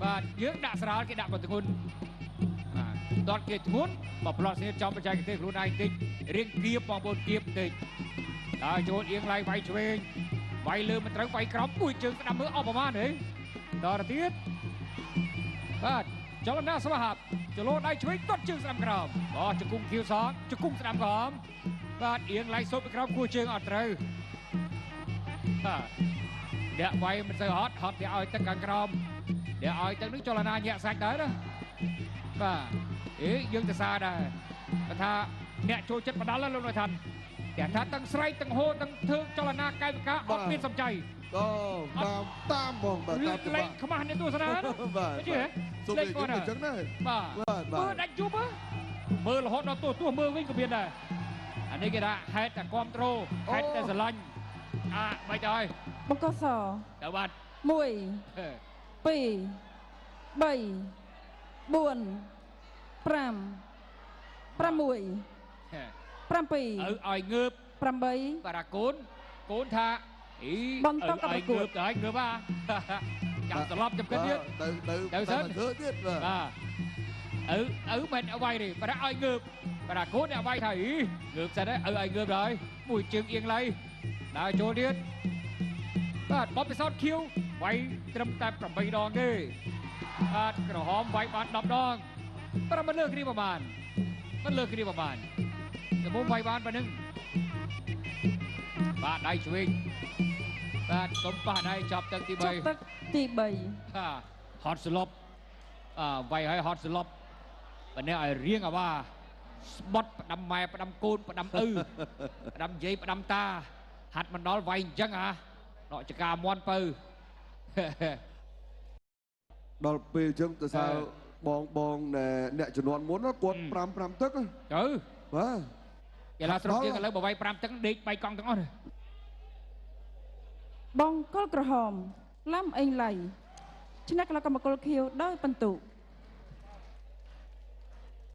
បាទ យើងដាក់ស្រាល គេដាក់បន្ធ្ងន់ បាទ ដតគេធ្ងន់ បើផ្លោះស្នៀតចំបច្ចេកទេសខ្លួនឯងតិច រៀងគៀបបងប្អូន គៀបបន្តិច ដើរចូលអៀងឡៃ វាយឆ្វេង វាយលើមិនត្រូវ វាយក្រោម មួយជើងស្ដាំ មើលអស់ប្រហែលទេតទៅទៀត បាទ ចលនាស្វាហាប់ ចលោដៃឆ្វេង ទាត់ជើងស្ដាំក្រោម បោះជង្គង់ខៀវសង ជង្គង់ស្ដាំក្រោម បាទ អៀងឡៃសូបពីក្រោម គួជើងអត់ត្រូវ បាទ អ្នកវាយមិនសូវហត់ ហត់តែឲ្យទឹកខាងក្រោម អ្នកឲ្យទឹកនឹងចលនាញាក់សាច់ដែរណា បាទ អេយើងទៅសារដែរ គាត់ថាអ្នកចូលចិត្តបដាល់លោកនៅថា តែថាទាំងស្រែក ទាំងហូរ ទាំងធ្វើចលនាកាយវិការ អត់មានសំចៃ អូ តាមតាមបង បាទ តាមលេងខ្មាស់អ្នកទស្សនា បាទ ជឿ សូមលេងគាត់អញ្ចឹងដែរ បាទ មើលដាច់យប់ មើលរហូតដល់ទោះទោះមើលវិញក៏មានដែរ អានេះគេថាហេតុតែគ្រប់ត្រូល ហេតុតែស្រឡាញ់ អាមិនទៅហើយ បង្គោលស ទៅបាទ 1 2 3 4 5 6 7 ឪឲ្យងើប 8 បារ៉ាកូន កូនថាអី បន្ត ឪឲ្យងើបទៅ ឲ្យងើបអាចាំត្រឡប់ចាំគិតទៀត ទៅទៅ ទៅសិន ធ្វើទៀត បាទ ឪឪមិនឲ្យវាយទេ បារ៉ាឲ្យងើប បារ៉ាកូនអ្នកវាយថាអីងើបសិនហើយ ឪឲ្យងើបហើយ មួយជើងអៀងឡៃ ដើរចូលទៀត បាទ បបពិសោធន៍ខៀវវាយត្រឹមតែ8ដងទេ បាទ ក្រហមវាយបាន10ដង ប្រមិនលើគ្នាប្រហែល មិនលើគ្នាប្រហែល តែមុំវាយបានប៉ុណ្ណឹង បាទ ដៃឆ្វេង បាទ សុំប៉ះដៃ ចាប់ទឹកទី3 ចាប់ទឹកទី3 ហាហត់ស្លប់ អើវាយឲ្យហត់ស្លប់ ប៉ុណ្ណេះឲ្យរៀងអាវ៉ាស្បត់ ផ្ដាំម៉ែ ផ្ដាំកូន ផ្ដាំឪ ផ្ដាំយាយ ផ្ដាំតា ហាត់មិនដល់វាយអញ្ចឹង អាដកចកាមន់ពៅ ដល់ពេលអញ្ចឹងទៅសើបងបងអ្នកជំនាន់មុនគាត់5 5ទឹកទៅ បាទ កីឡាស្រុកយើងឥឡូវបើវាយ5ទឹក ដេកបាយកង់ទាំងអស់ បង្គោលក្រហម ឡាំអេងឡៃ ឈ្នះកីឡាកម្មង្គលខៀវដោយពិន្ទុ